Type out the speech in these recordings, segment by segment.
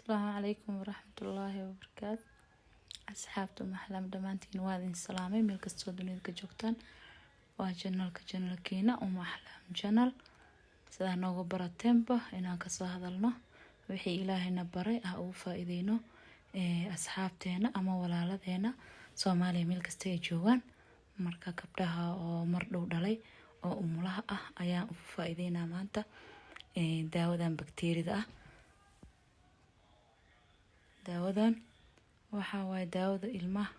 Asalaamu calaykum waraxmatullaahi wabarakaatu. Asxaabta Maxlam, dhammaantiin waa idin salaamay meel kastoo dunida ka joogtaan. Waa channelka, channelkiina Uma Axlaam Channel. Sidaa nooga barateenba inaan kasoo hadalno wixii Ilaahayna baray, ah ugu faa-iideyno asxaabteena ama walaaladeena Soomaaliya meel kasta ay joogaan. Marka gabdhaha oo mar dhow dhalay oo umulaha ah ayaan ugu faa-iideynaa maanta daawadan bakteerida ah. Daawadan waxaa waaye daawada ilmaha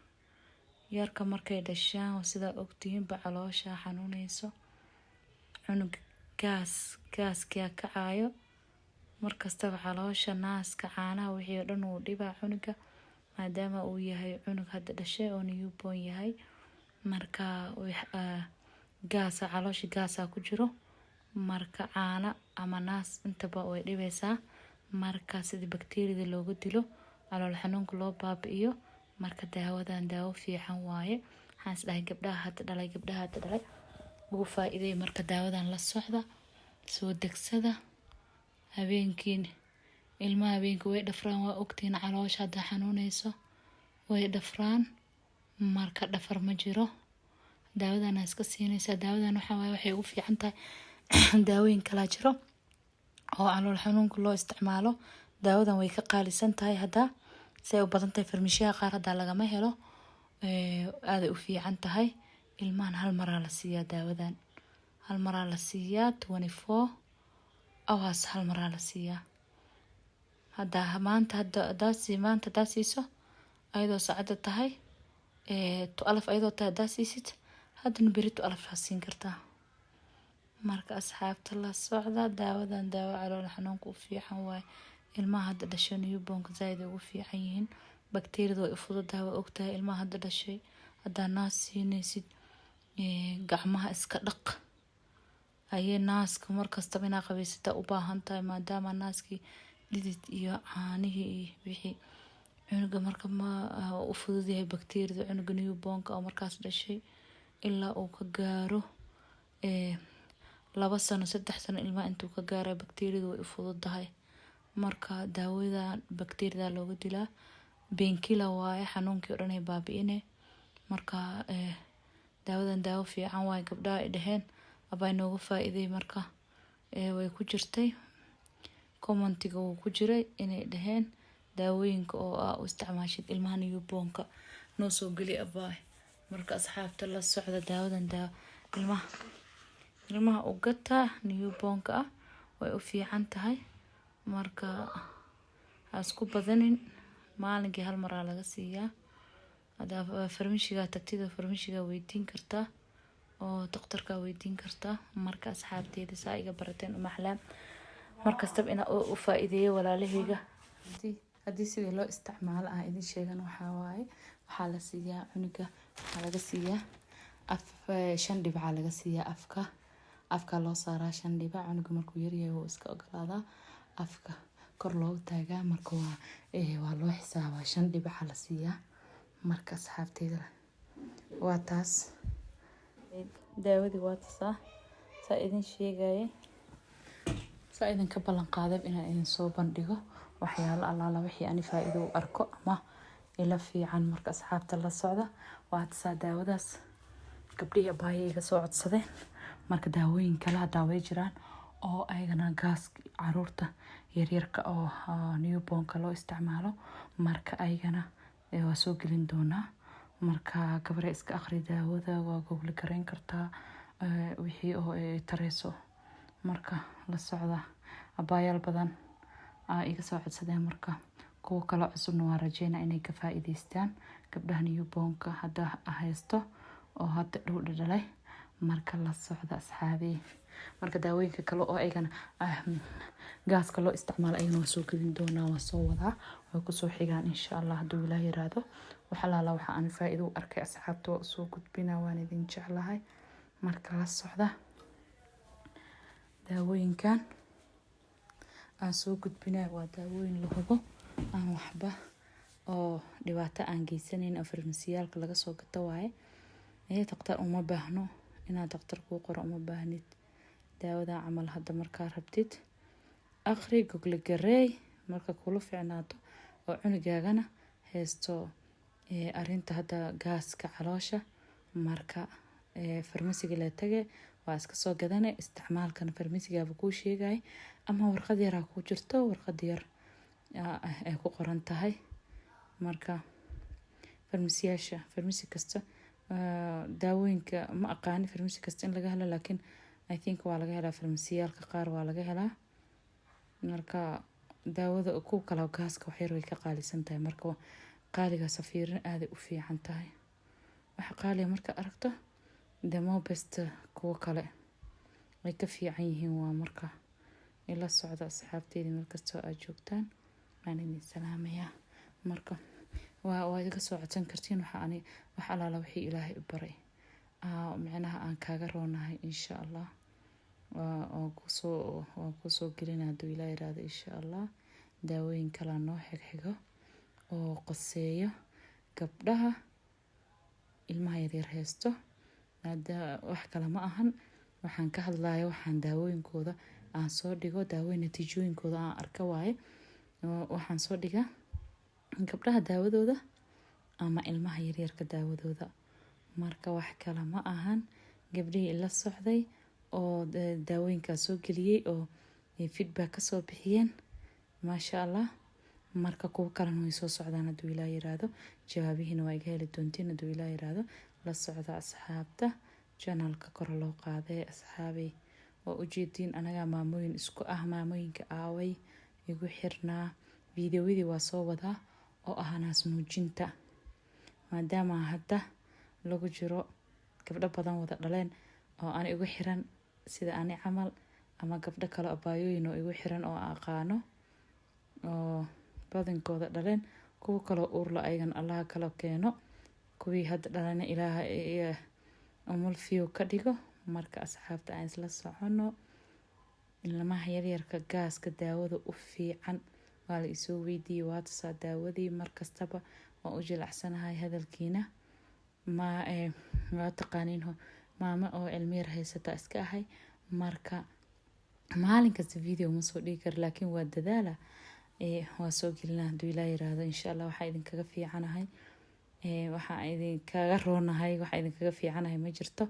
yarka markay dhashaan. Sidaa ogtihiinba, caloosha xanuuneyso cunug, gaas, gaaskaa kacayo markastaba, caloosha, naaska, caanaha, wixii oo dhan uu dhibaa cunuga, maadaama uu yahay cunug hadda dhashay oo newborn yahay. Marka gaasa caloosha, gaasaa ku jiro, marka caano ama naas intaba way dhibeysaa. Marka sidii bakteeriyada looga dilo, calool xanuunka loo baabi'iyo, marka daawadan daawo fiican waaye. Waxaan is dhahay gabdhaha hadda dhalay, gabdhaha hadda dhalay ugu faa-iiday. Marka daawadan la socda, soo degsada. Habeenkiin ilmaha habeenkii way dhafraan, waa ogtiin. Caloosha hadda xanuuneyso way dhafraan. Marka dhafar ma jiro, daawadan iska siineysaa. Daawadan waxaa waaye, waxay ugu fiican tahay daawooyin kalaa jiro oo calool xanuunka loo isticmaalo. Daawadan way ka qaalisan tahay hadda, say u badan tahay farmashiyaha qaar haddaa lagama helo. Aaday u fiican tahay. Ilmahan hal maraa la siiyaa daawadan, hal maraa la siiyaa, 24 hours hal maraa la siiyaa. Hadda maanta, hadda hadaa maanta hadaa siiso, ayadoo saacadda tahay 12 ayadoo tahay hadaa siisid, haddana beri 12 aa siin kartaa. Marka asxaabta, la socda daawadan, daawo calool xanuunka u fiican waaye. Ilmaha hadda dhashay, newbornka, zaaid ay ugu fiican yihiin. Bakteeriyada way u fududahay, waa ogtahay. Ilmaha hadda dhashay haddaa naas siinaysid, gacmaha iska dhaq. Ayee naaska markastaba inaa qabaysata u baahan tahay, maadaama naaskii dhidid iyo caanihii iyo wixii cunuga. Marka ma u fududyahay bakteeriyada cunuga newbornka oo markaas dhashay ilaa uu ka gaaro 2 sano, 3 sano. Ilmaha intuu ka gaaro bakteeriyada way u fududahay. Marka daawada bakteeriyada looga dilaa, painkiller waaye, xanuunkii oo dhan ay baabi'ine. Marka daawadan daawo fiican waaye. Gabdhaha ay dhaheen abaa inooga faa'iiday. Marka way ku jirtay commentiga, wuu ku jiray inay dhaheen daawooyinka oo aa u isticmaashid ilmaha newbornka noo soo geli, abaay. Marka asxaabta, la socda daawadan, daawo ilmaha u gataa newbornka ah, way u fiican tahay. Marka ha isku badanin, maalinkii hal maraa laga siiyaa. Hadaa farmashigaa tagtid oo farmashigaa weydiin kartaa oo dhakhtarkaa weydiin kartaa. Marka asxaabteyda, saa iga barateen, Umaxlaam markastaba inaa u faa-iideeyo walaalaheyga. Haddii sidii loo isticmaalo aan idin sheegan, waxaa waaye, waxaa la siiyaa cunuga, waxaa laga siiyaa af, shan dhibca laga siiyaa afka, afka loo saaraa shan dhibac. Cunuga markuu yaryahay wuu iska ogolaadaa, afka kor loogu taagaa. Marka waa loo xisaabaa, shan dhibaca la siiyaa. Marka asxaabteyda, waa taas daawadii, waa tasaa saa idin sheegayay, saa idinka ballan qaaday inaan idin soo bandhigo waxyaalo allaala wixii ani faa-iido u arko ama ila fiican. Marka asxaabta, la socda, waa tasaa daawadaas gabdhihii abaaye iga soo codsadeen. Marka daawooyin kale hadaa way jiraan oo ayagana gaas caruurta yaryarka oo newbornka loo isticmaalo. Marka ayagana waa soo gelin doonaa. Marka gabare, iska aqri daawada, waa google gareyn kartaa wixii oo ay tareyso. Marka la socda, abaayaal badan aa iga soo codsadeen. Marka kuwa kale cusubna waa rajeynaa inay ka faa'iideystaan, gabdhaha newbornka hadda haysto oo hadda dhow dhalay. Marka la socda, asxaabey. Marka daawooyinka kale oo ayagana gaaska loo isticmaalo, ayagana waa soo gelin doonaa, waa soo wadaa, way kusoo xigaan, insha Allah, hadduu Ilaah yiraahdo. Wax alaala waxa aan faa'iido u arkay, asxaabta waa usoo gudbinaa. Waan idin jeclahay. Marka la socda, daawooyinkan aan soo gudbinayo waa daawooyin la hubo, aan waxba oo dhibaato aan geysaneyn, oo farmasiyaalka laga soo gato waaye. Dhakhtar uma baahno, inaad dhakhtar kuu qoro uma baahnid daawada camal. Hadda markaa rabtid, akhri, google gareey. Marka kula fiicnaato oo cunugaagana haysto arinta hadda gaaska caloosha, marka farmasiga la tage, waa iska soo gadane. Isticmaalkana farmasigaaba kuu sheegay, ama warqad yaraa ku jirto, warqad yar ay ku qoran tahay. Marka farmasiyaasha, farmasi kasta daawooyinka, ma aqaani farmasi kasta in laga helo, laakiin I think waa laga helaa, farmasiyaalka qaar waa laga helaa. Marka daawada kuwa kale gaaska waxyar way ka qaalisan tahay. Marka qaaligaas fiirin, aaday u fiican tahay. Waxa qaaliga marka aragto, the more best kuwo kale ay ka fiican yihiin waa. Marka ila socda, asxaabteyda, markastoo aad joogtaan waan idin salaamayaa. Marka waa iga soo codsan kartiin waxa ani wax alaala wixii Ilaahay u baray, micnaha aan kaaga roonahay, insha Allah waan kusoo gelina hadduu Ilaah yiraahdo, insha Allah. Daawooyin kalaa noo xigxigo oo qoseeyo gabdhaha ilmaha yaryar haysto. Wax kale ma ahan waxaan ka hadlayo, waxaan daawooyinkooda aan soo dhigo, daawooyin natiijooyinkooda aan arka waaye. Waxaan soo dhigaa gabdhaha daawadooda ama ilmaha yaryarka daawadooda. Marka wax kale ma ahan, gabdhihii ila socday oo daawooyinkaa soo geliyey oo feedback kasoo bixiyeen, maasha Allah. Marka kuwo kalena way soo socdaan hadduu Ilaah yiraahdo. Jawaabihiina waa iga heli doontiin hadduu Ilaah yiraahdo. La socda, asxaabta, channelka kor loo qaaday. Asxaabay, waa ujeediin, anagaa maamooyin isku ah. Maamooyinka aaway igu xirnaa? Fiidiyowadii waa soo wadaa oo ah naas nuujinta, maadaama hadda lagu jiro gabdho badan wada dhaleen oo aan igu xiran sida ani camal, ama gabdho kale abaayooyin oo igu xiran oo aqaano oo badankooda dhaleen. Kuwa kaloo uurla ayagan Allaha kala keeno, kuwii hadda dhalana Ilaaha umul fiyow ka dhigo. Marka asxaabta, aan isla socono. Ilmaha yaryarka gaaska daawada u fiican waa la isoo weydiiyey, waa tusaa daawadii. Markastaba waan u jilacsanahay hadalkiina, ma waa taqaaniin, maamo oo cilmi yar haysata iska ahay. Marka maalin kasta video ma soo dhigi karo, laakiin waa dadaala, waa soo gelina hadduu Ilaah yiraahdo, insha Allah. Waxaa idinkaga fiicanahay, waxaa idinkaga roonahay, waxaa idinkaga fiicanahay ma jirto.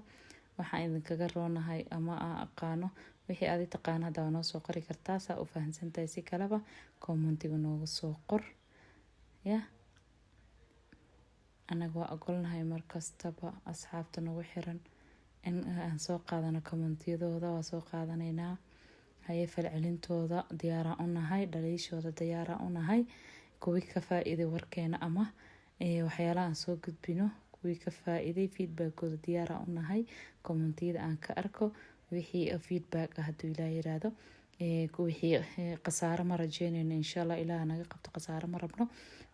Waxaan idinkaga roonahay ama aan aqaano, wixii aadi taqaano hadda waa noo soo qori kartaa, saa u fahansantahay si kaleba commentiga noogu soo qor. Ya anaga waa ogolnahay markastaba asxaabta nagu xiran in aan soo qaadano commentiyadooda, waa soo qaadanaynaa. Haye, falcelintooda diyaaraan u nahay, dhaliishooda diyaaraan u nahay. Kuwii ka faa-iiday warkeena ama waxyaalaha aan soo gudbino, kuwii ka faa-iiday, feedbackooda diyaaraan u nahay. Commentiyada aan ka arko wixii feedback ah hadduu Ilaah yiraahdo. Wixii khasaaro ma rajeynayno, insha Allah, Ilaah naga qabto, khasaaro ma rabno.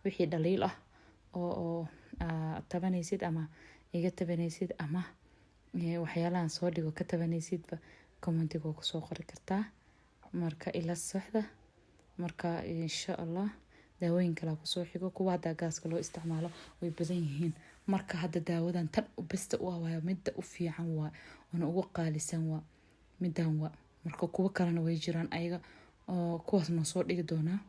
Wixii dhaliil ah oo tabanaysid ama iga tabanaysid ama waxyaalahan soo dhigo ka tabanaysidba, commentiga waa kusoo qori kartaa. Marka ila socda. Marka insha Allah daawooyin kalaa kusoo xigo. Kuwa hadda gaaska loo isticmaalo way badan yihiin. Marka hadda daawadan tan besta u ah waay, midda u fiican waa oona ugu qaalisan waa midan waa. Marka kuwo kalena way jiraan ayaga oo kuwaas noo soo dhigi doonaa.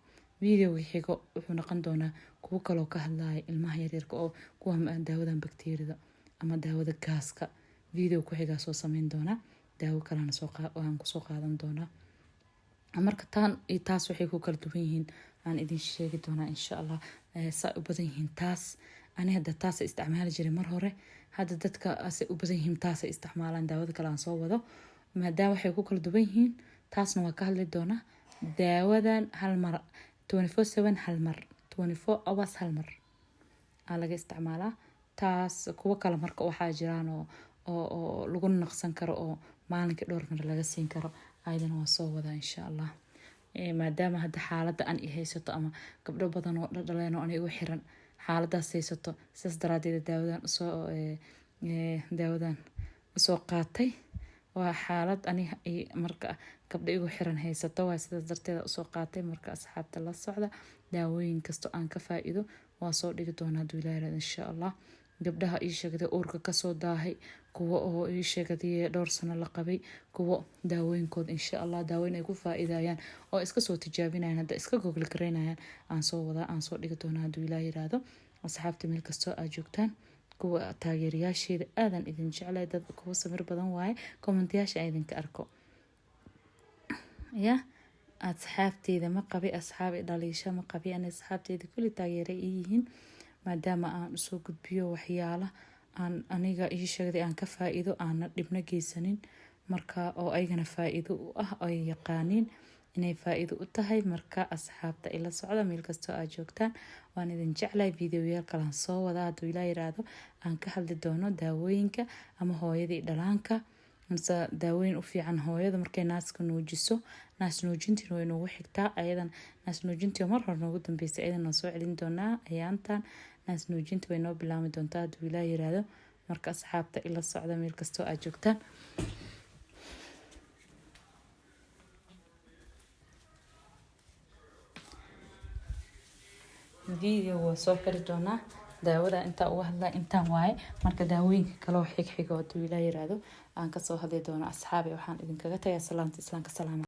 Videoga xigo wuxuu noqon doonaa kuwo kaloo ka hadlaya ilmaha yaryarka oo kuwa daawadan bakteeriyada ama daawada gaaska. Video ku xigaa soo sameyn doonaa, daawo kalena aan kusoo qaadan doonaa. Marka taan iyo taas waxay ku kala duwan yihiin aan idin sheegi doonaa, insha Allah. Saa u badan yihiin taas, ani hadda taasa isticmaali jiray mar hore, hadda dadka asay u badan yihiin taasay isticmaalaan. Daawada kale aan soo wado, maadaama waxay ku kala duwan yihiin, taasna waa ka hadli doonaa. Daawadan hal mar, 24/7, hal mar, 24 hours hal mar aa laga isticmaalaa taas. Kuwo kale marka waxaa jiraan oo lagu naqsan karo oo maalinkii dhowr mar laga siin karo, ayadana waa soo wadaa, insha Allah. Maadaama hadda xaaladda an i haysato ama gabdho badan oo dhadhaleen oo ani igu xiran xaaladaas haysato, sidaas daraadeed daawadan usoo qaatay. Waa xaalad ani marka gabdho igu xiran haysato waa, sidaas darteeda usoo qaatay. Marka asxaabta la socda, daawooyin kasto aan ka faa-iido waa soo dhigi doonaa hadduu Ilaah yiraahdo, insha Allah. Gabdhaha ii sheegday uurka kasoo daahay, kuwa oo ii sheegday dhowr sano la qabay, kuwa daawooyinkooda, insha Allah, daaweyn ay ku faa-iidayaan oo iska soo tijaabinayaan, hadda iska google garaynayaan, aan soo wadaa, aan soo dhigi doonaa, hadduu Ilaah yiraahdo. Asxaabta, meel kastoo aad joogtaan, kuwa taageerayaasheeda, aadan idin jeclay. Dad kuwa samir badan waaye, commentayaasha aan idinka arko ya. Asxaabteyda ma qabi asxaab dhaliisha, ma qabi. Ani asxaabteyda kulli taageeray ii yihiin, maadaama aan usoo gudbiyo waxyaala aan aniga ii sheegday aan ka faa-iido, aana dhibno geysanin, marka oo ayagana faa-iido u ah, ay yaqaaniin inay faa-iido u tahay. Marka asxaabta ila socda, meel kastoo aad joogtaan, waan idin jeclahay. Videoyaal kalaan soo wadaa, hadduu Ilaa yiraahdo, aan ka hadli doono daawooyinka ama hooyadii dhalaanka, mise daawooyin u fiican hooyada markay naaska nuujiso. Naas nuujintiina way noogu xigtaa ayadan. Naas nuujintii mar hore noogu dambeysay, ayadan waan soo celin doonaa. Ayaantan naas nuujinta way noo bilaabmi doontaa, hadduu Ilaa yiraahdo. Marka asxaabta ila socda, meel kastoo aad joogtaan. Video waa soo xiri doonaa. Daawada intaa uga hadlaa intaan waaye. Marka daawooyinka kaloo xigxigo, hadduu Ilaa yiraahdo, aan kasoo hadli doono. Asxaabi, waxaan idinkaga tagay salaamta islaamka. Salaama.